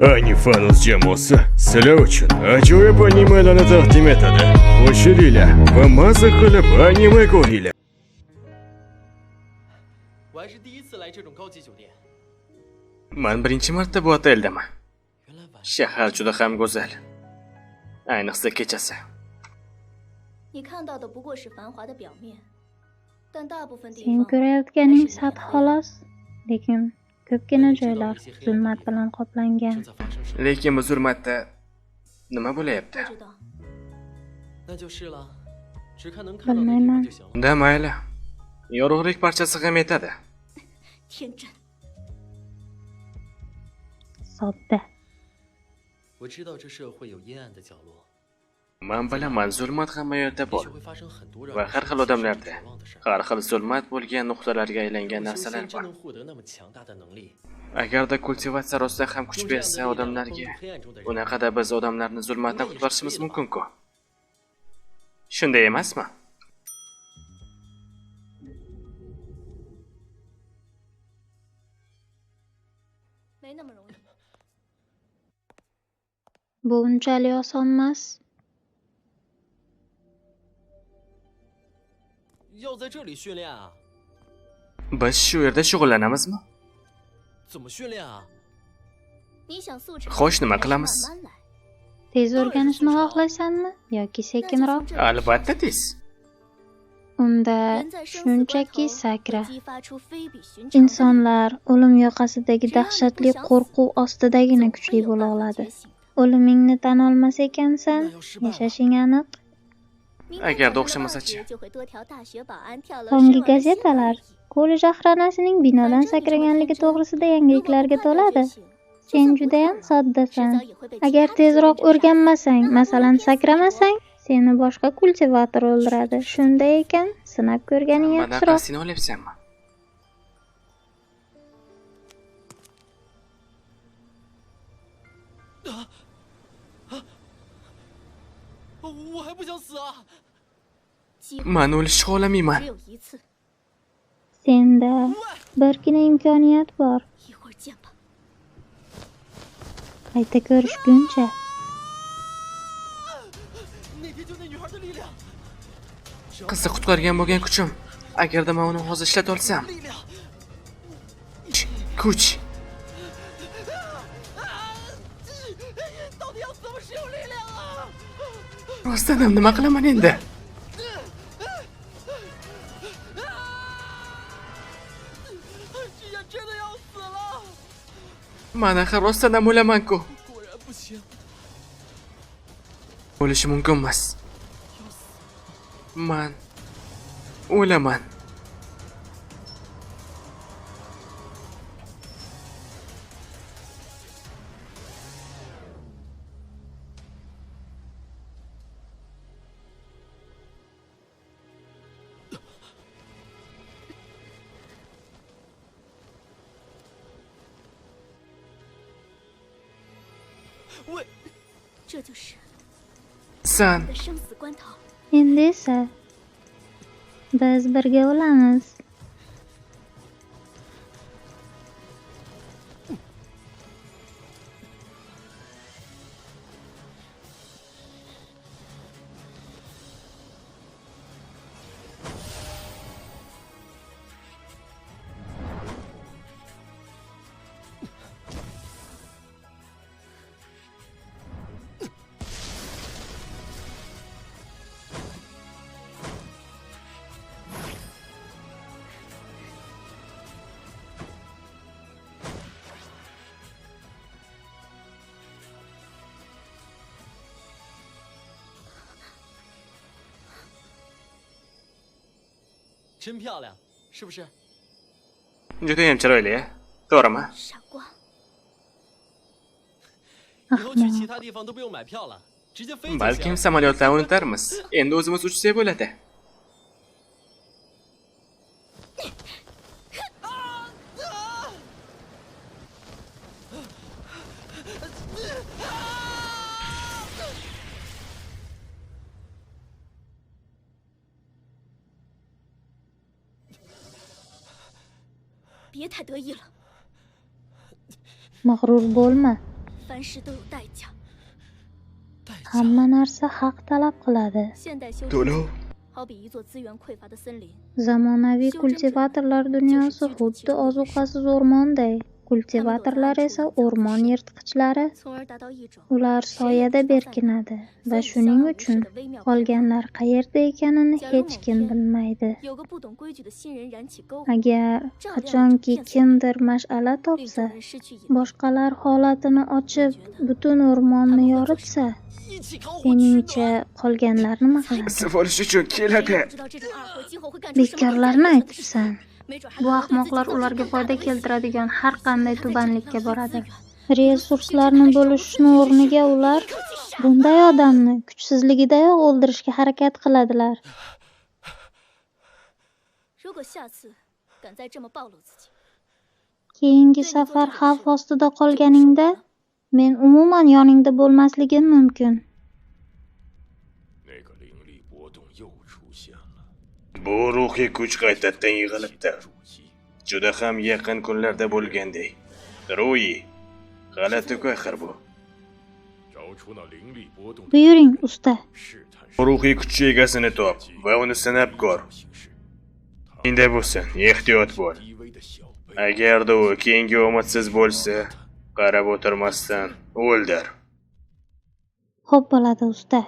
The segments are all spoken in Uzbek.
Anifanus jamoasi sizlar uchun ajoyib animelarni taqdim etadi. Qo'shilinglar va maza qilib anime ko'ringlar. 我还是第一次来这种高级酒店。 Man birinchi marta bu oteldaman. 原来晚 Shahar juda ham go'zal. Ayniqsa kechasi. 你看到的不过是繁华的表面，但大部分地 Sen 方 ko'rayotganing sath xolos, lekin ko'pgina joylar zulmat bilan qoplangan. 正在发生什么？ Lekin bu zulmatda nima bo'layapti? 不知道。那就是了，只看能看到的地 Bilmayman. 方就行了。 Unda mayli. Yorug'lik parchasi ham yetadi. 天真， Sodda. 我知道这社会有阴暗的角落， Man bilaman, zulmat hamma yerda 也 bor 许会发生很多让 va 人 har xil 伤心甚至 odamlarda 绝望的事儿。 har xil zulmat bo'lgan nuqtalarga aylangan 如果修 narsalar 仙真 bor. 能获得那么强大的能力， Agarda kultivatsiya rostdan ham kuch 用这样 bersa 的力量来帮 odamlarga, 助黑暗中的人， unaqada biz odamlarni zulmatdan qutqarishimiz mumkin-ku. Shunday emasmi? 没那么容易。 Bu unchalik oson emas. 要在这里训练啊？ Biz shu yerda shug'ullanamizmi? 怎么训练啊？ 你想速成， Xo'sh, nima 还是 qilamiz? 慢慢来？ Tez o'rganishni xohlaysanmi yoki 那就 sekinroq? 从这里开始 Albatta tez. Unda 人在生死关 shunchaki 头 sakra. 会激发出非比寻常的力量 Insonlar o'lim yoqasidagi dahshatli qo'rquv ostidagina 总 kuchli 会有 bo'la 办法 oladi. 觉醒的。 O'limingni tan olmas ekansan, 那要失败了， yashashing aniq. 明天 Agarda 早上的报 o'xshamasachi? 纸就会多条大学保安跳楼身 Tonggi 亡的新闻 gazetalar 而已。 kollej охранasining binodan 反正你这么 sakraganligi 天真， to'g'risida 如果不 yangiliklarga 快点觉 to'ladi. 醒，就 Sen 算不 judayam 跳楼，迟 soddasan. 早也会被其 Agar 他的修 tezroq 炼者杀死。 o'rganmasang, 那么为了 masalan, 拼死拼活， sakramasang, seni boshqa kultivator o'ldiradi. Shunday ekan, sinab ko'rganing Mandan yaxshiroq. qasdini olyapsanmi? 我还不想死啊！机会 Man o'lishni xohlamayman. 只有一次， Senda birgina imkoniyat bor. 一会儿见吧。 Qayta ko'rishguncha. 那天就那女孩的力量，只要 Qizni qutqargan bo'lgan kuchim. Agarda men uni hozir ishlata olsam, 力量， kuch. 到底要怎么使用力量啊？ Rostdan ham nima qilaman endi? 这下真的要死了！ Man axir rostdan ham o'laman-ku. 果然不行， O'lishi mumkin emas. 要死！ Man o'laman. 喂，这就是 San 你的生死关头。 Endi esa biz birga o'lamiz. 真漂亮，是不是？ judayam chiroyli, to'g'rimi? 傻瓜，以后去其 Ahmoq. 他地方都不用买票了，直接飞就 Balkim 行。 samolyotlarni unutarmiz. Endi o'zimiz uchsak bo'ladi. 别太得意了， Mag'rur bo'lma. 反凡事都有代价。 Hamma narsa haq talab qiladi. 现代修真 To'lov? 界好比一座资源匮乏的森林， Zamonaviy kultivatorlar dunyosi xuddi ozuqasiz o'rmonday. Kultivatorlar esa o'rmon yirtqichlari. 从而达到一种 Ular soyada berkinadi va shuning uchun qolganlar qayerda ekanini hech kim bilmaydi. 有个不懂规矩的新人燃起篝火， Agar qachonki kimdir mash'ala 令 topsa, 众人失去引力， boshqalar holatini ochib, butun o'rmonni yoritsa, 一起烤火取暖。 seningcha qolganlar nima qiladi? Isib olish uchun 谁也 keladi. 不知道这种二货今后会干出什么更 Bekorlarni 加恶的事 aytibsan. 没准还 Bu 可能对自己 ahmoqlar 造成 ularga 更大 foyda 的威胁。 keltiradigan har qanday 他在这里 tubanlikka 浪费资 boradi. 源， Resurslarni bo'lishishni o'rniga ular 一口气杀 bunday odamni kuchsizligidayoq o'ldirishga harakat qiladilar. 如果下次敢再这么暴露自己， Keyingi safar xavf ostida qolganingda, men umuman yoningda bo'lmasligim mumkin. 那个灵力波动又出现了， Bu ruhiy kuch qaytadan yig'ilibdi. 筑基。 Juda ham yaqin kunlarda bo'lganday. Ruyi, g'alati-ku axir bu. 找出那灵力波动的 Buyuring, usta. 试探 Ruhiy kuch egasini top va uni sinab ko'r. 形式。 Endi bo'lsin, ehtiyot bo'l. 低微的小辈， Agarda u keyingi omadsiz bo'lsa, qarab o'tirmasdan o'ldir. Xo'p bo'ladi, usta.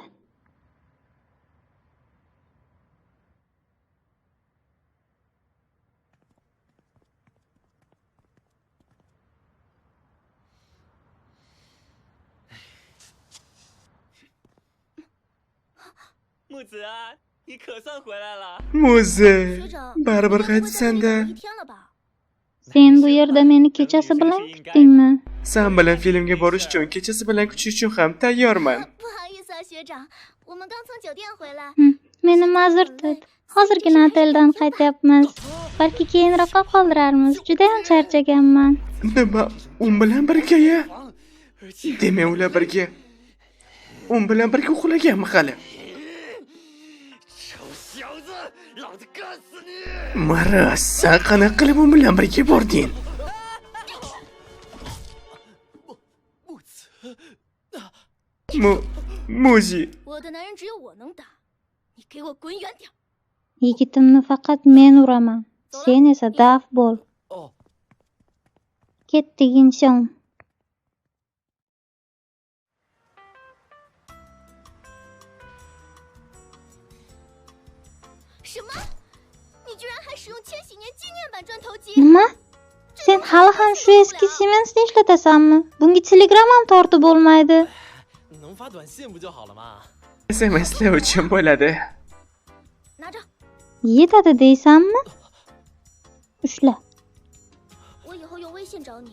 木子啊，你可算回来了。 Muzi, 学长， baribir 你该不会在这里 qaytibsan-da. 等一天了吧？ Sen bu yerda meni kechasi bilan kutdingmi? San bilan filmga borish uchun kechasi bilan kutish uchun ham tayyorman. 不好意思啊，学长，我们刚从酒店回来。 Meni ma'zur tut. Hozirgina oteldan qaytyapmiz. Balki keyinroqqa qoldirarmiz. Judayam charchaganman. Nima, u bilan birga-ya? Demak, ular birga. U bilan birga uxlaganmi hali? 臭小子，老子干死你！ Maraz, san qanaqa qilib u bilan birga bording? 木子， Mu Muzi, 我的男人只有我能打，你给我滚远点儿！ Yigitimni faqat men uraman. Sen esa daf bo'l. 哦， Ketdik, inson. 什么？你居然还使用千禧年纪念版砖头机？ Nima? Sen hali ham shu eski Siemensni ishlatasanmi? Bunga Telegram ham tortib bo'lmaydi. 能发短信不就好了吗？ SMSlar uchun bo'ladi. 拿着， Yetadi deysanmi? Ushla. 我以后用微信找你，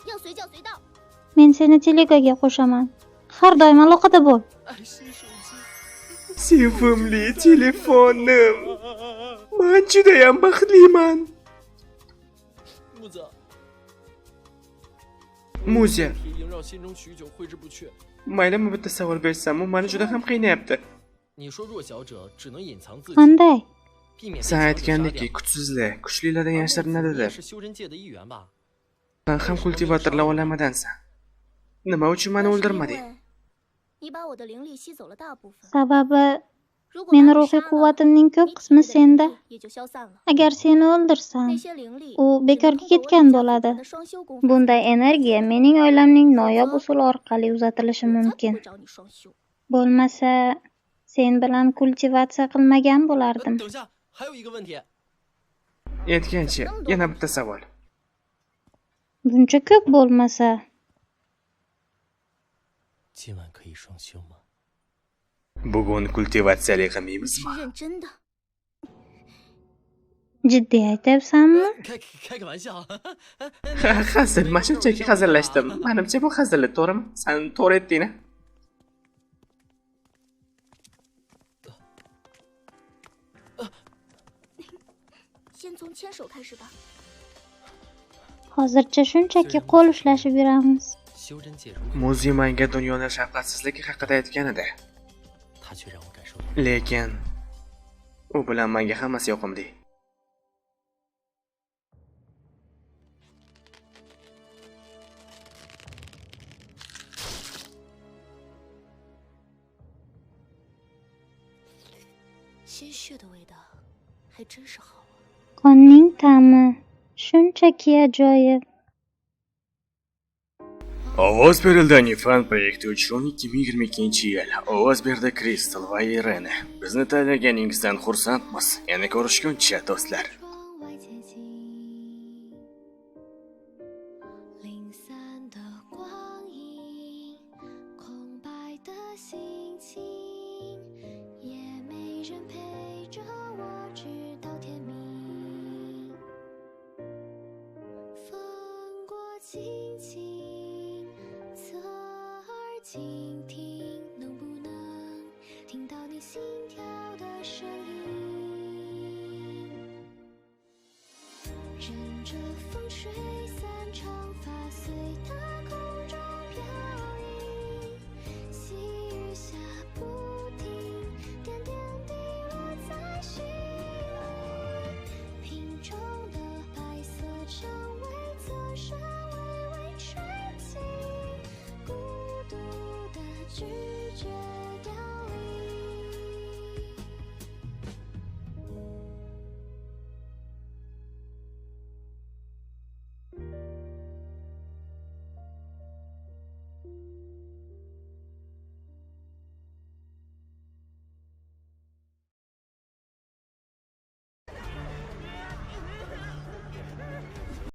要随叫随到。 Men seni Telegaga qo'shaman. Har doim aloqada bo'l. 爱新手机。 Sevimli telefonim. Man judayam baxtliman. 木子， Muzi, 题萦绕心中许久，挥之不去。 maylimi bitta savol bersam, u meni juda ham qiynayapti. 你说弱小者只能隐藏自己， Qanday? 避免被 San 强者杀 aytgandek, 掉。 kuchsizlar kuchlilardan 而木子你也 yashirinadilar. 是修真界的一员吧？ San ham kultivatorlar olamidansan. Nima uchun meni 那是因 o'ldirmading? 为你把我的灵力吸走了大部分。 Sababi 如果把 meni 你 ruhiy 杀了， quvvatimning ko'p 你体 qismi 内的灵 senda. 力也就消散了。 Agar seni o'ldirsam, 那些灵力 u 只能 bekorga 通过我 ketgan 与家祖 bo'ladi. 传的双修功法 Bunday energiya mening oilamning noyob usuli orqali uzatilishi 我才不 mumkin. 会找你双修。 Bo'lmasa, sen bilan kultivatsiya qilmagan 呃 bo'lardim. 等一下，还有一个问题， Aytgancha, yana bitta savol. Buncha ko'p bo'lmasa, 今晚可以双修吗？ Bugun kultivatsiyali qilmaymizmi? 是认真的， jiddiy aytyapsanmi? 开开个玩笑。 Ha, hazil, man shunchaki hazillashdim. Manimcha bu hazil, to'g'rimi? San to'g'ri aytding-a? 先从牵手开始吧。 Hozircha shunchaki qo'l ushlashib yuramiz. 修真界如何， Muzi menga dunyoni shafqatsizligi haqida aytgan edi. 他却让我感受到 Lekin u bilan menga hammasi yoqimli. 鲜血的味道，还真是好啊。 Qonning ta'mi shunchaki ajoyib. Ovoz berildi Nifan proyekti uchun 2022-yil. Ovoz berdi Kristal va Irena. Bizni tanlaganingizdan xursandmiz. Yana ko'rishguncha, do'stlar. 窗外前行，零散的光影，空白的心情，也没人陪着我直到天明。风过轻轻，侧耳倾听。